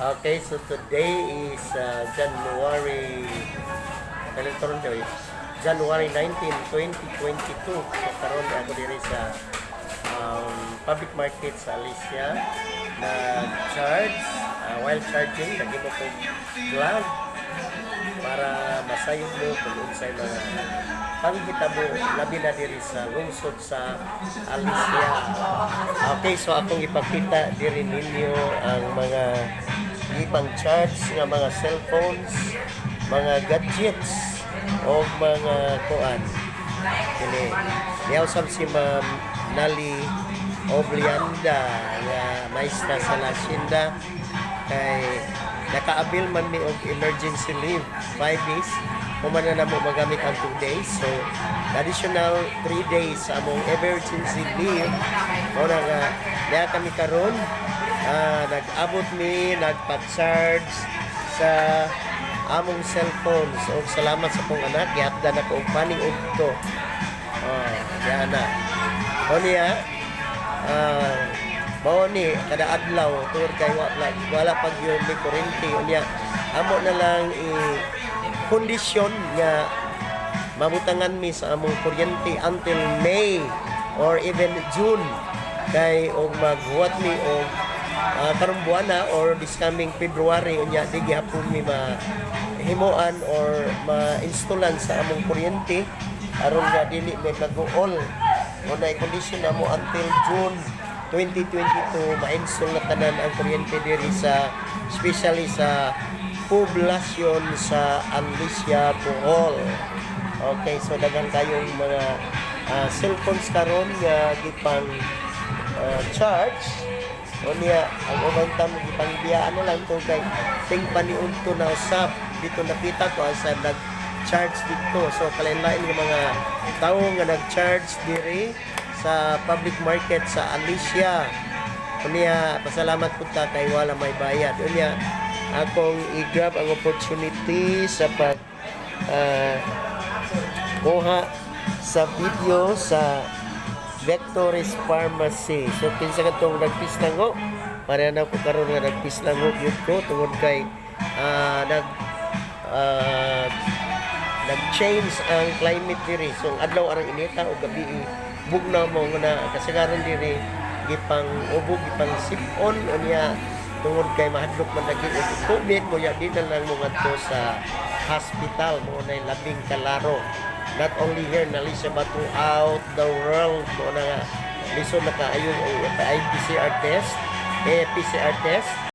Okay, so today is January, kailan karon kayo? January 19, 2022. So karon ako diri sa public market sa Alicia nag-charge, while charging naghimo ko vlog para masayod mo kung unsay mga panghitabo, labi na diri sa lungsod sa Alicia. Okay, so akong ipakita diri ninyo ang mga ibang charge nga mga cellphones, mga gadgets o mga kuan. Kini niyaw sab si Ma'am Nali Oblianda nga maestra sa La Hacienda kay naka-avail man mi og emergency leave 5 days, human na namo magamit ang 2 days, so additional 3 days sa among emergency leave. Mao na nga niya kami karon, nag-abot mi, nagpa-charge sa among cellphones. Og salamat sa akong anak, gihatdan ako og paning udto. Oh, diyan na o niya, mao ni kada adlaw tungod kay wala pag yun may kuryente. Unya amo na lang i kondisyon nga mabutangan mi sa among kuryente until May or even June kay og maghuwat mi og karong buwan na or this coming February, unya di gihapon mi ma himuan or ma-installan sa among kuryente aron nga dili may mag-all o na kondisyon na mo until June 2022 ma-install na tanan ang kuryente diri sa, especially sa poblasyon sa Alicia, Bohol. Okay, so daghan kayong mga cellphones karon nga gipang charge. Unya ang uban tamo gipang biyaan na lang to kay ting paniudto na usab dito. Nakita ko asa nag-charge dito. So kalain-lain nga mga tawo nga nag-charge diri sa public market sa Alicia. Unya pasalamat pud ta kay wala may bayad. Unya akong i-grab ang opportunity sa pag kuha sa video sa Vectoris Pharmacy. So kinsa katong nagpislango, para na ko karon nga nagpislango gyud ko tungod kay nag-change ang climate diri. So ang adlaw arang inita o gabi bugnaw mo nga na kasagaran diri gipang ubo, gipang sip-on. Unya tungod kay mahadlok man lagi og COVID mo ya, di na lang mo ngadto sa hospital mo na labing kalaro, not only here in Alicia but throughout the world. Mo na nga lisod na kaayo ay PCR test, eh, PCR test.